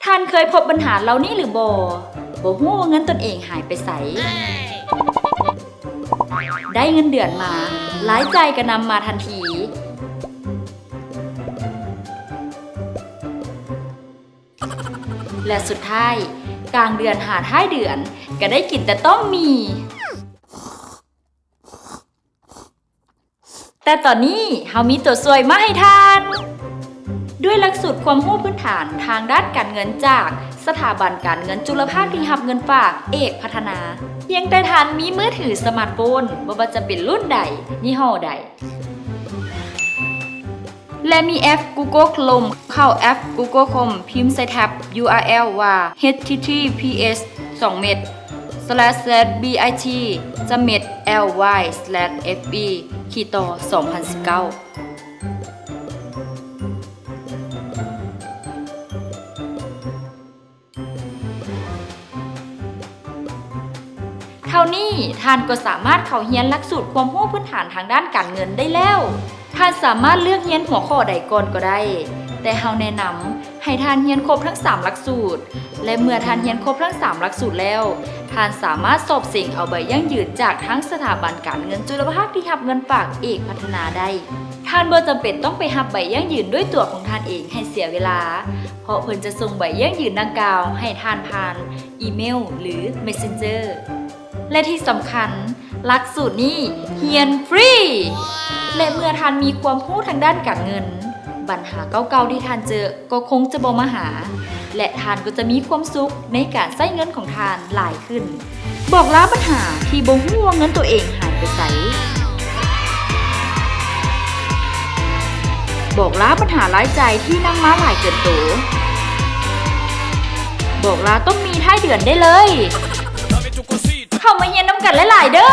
ທ່ານເຄີຍພົບບັນຫາເຫຼົ່ານີ້ຫຼືບໍ່? ບໍ່ຮູ້ວ່າເງິນຕົນເອງຫາຍໄປໃສ. ໄດ້ເງິນເດືອນມາ, ລາຍຈ່າຍກະນຳມາທັນທີ. ແລະ ສຸດທ້າຍ, ກາງເດືອນຫາທ້າຍເດືອນ ກະໄດ້ກິນແຕ່ຕ້ອງໝີ່. ແຕ່ຕອນນີ້ເຮົາມີຕົວຊ່ວຍມາໃຫ້ທ່ານ. ດ້ວຍຫຼັກສູດຄວາມຮູ້ພື້ນຖານທາງດ້ານການເງິນຈາກສະຖາບັນການເງິນຈຸລະພາກທີ່ຮັບເງິນຝາກເອກພັດທະນາ, ພຽງແຕ່ທ່ານມີມືຖືສະມາດໂຟນ, ບໍ່ວ່າຈະເປັນລຸ້ນໃດ, ຍີ່ຫໍ້ໃດ, ແລະ ມີແອັບ Google Chrome. ເຂົ້າແອັບ Google Chrome, ພິມໃສ່ແທັບ ຢູອາແອລ ວ່າ ເອັດທີທີພີເອັສ ສອງເມັດ ສະແລັດ ແຊດ ບີ ໄອ ທີ ຈະເມັດ ແອລ ວາຍ ສະແລັດ ເອັຟ ບີ ຂີດຕໍ່ ສອງພັນສິບເກົ້າ. ເທົ່ານີ້ທ່ານກໍສາມາດເຂົ້າຮຽນຫຼັກສູດຄວາມຮູ້ພື້ນຖານທາງດ້ານການເງິນໄດ້ແລ້ວ. ທ່ານສາມາດເລືອກຮຽນຫົວຂໍ້ໃດກ່ອນກໍໄດ້, ແຕ່ເຮົາແນະນຳໃຫ້ທ່ານຮຽນຄົບທັງສາມຫຼັກສູດ ແລະ ເມື່ອທ່ານຮຽນຄົບທັງສາມຫຼັກສູດແລ້ວ, ທ່ານສາມາດສອບເສັງເອົາໃບຢັ້ງຢືນຈາກທາງສະຖາບັນການເງິນຈຸລະພາກທີ່ຮັບເງິນຝາກເອກພັດທະນາໄດ້. ທ່ານບໍ່ຈຳເປັນຕ້ອງໄປຮັບໃບຢັ້ງຢືນດ້ວຍຕົວຂອງທ່ານເອງໃຫ້ເສຍເວລາ, ເພາະເພິ່ນຈະສົ່ງໃບຢັ້ງຢືນດັ່ງກ່າວໃຫ້ທ່ານຜ່ານອີເມວ ຫຼື ເມັດເຊັນເຈີ. ແລະ ທີ່ສຳຄັນ, ຫຼັກສູດນີ້ຮຽນຟຣີ ແລະ ເມື່ອທ່ານມີຄວາມຮູ້ທາງດ້ານການເງິນ, ບັນຫາເກົ່າໆທີ່ທ່ານເຈີກໍຄົງຈະບໍ່ມາຫາ ແລະ ທ່ານກໍຈະມີຄວາມສຸກໃນການໃຊ້ເງິນຂອງທ່ານຫຼາຍຂຶ້ນ. ບອກລາບັນຫາທີ່ບໍ່ຮູ້ວ່າເງິນໂຕເອງຫາຍໄປໃສ. ບອກລາບັນຫາລາຍຈ່າຍທີ່ນຳມາຫຼາຍເກີນໂຕ. ບອກລາຕ້ອງມີທ້າຍເດືອນໄດ້ເລີຍ. ເຂົ້າມາຮຽນນຳກັນຫຼາຍໆເດີ້.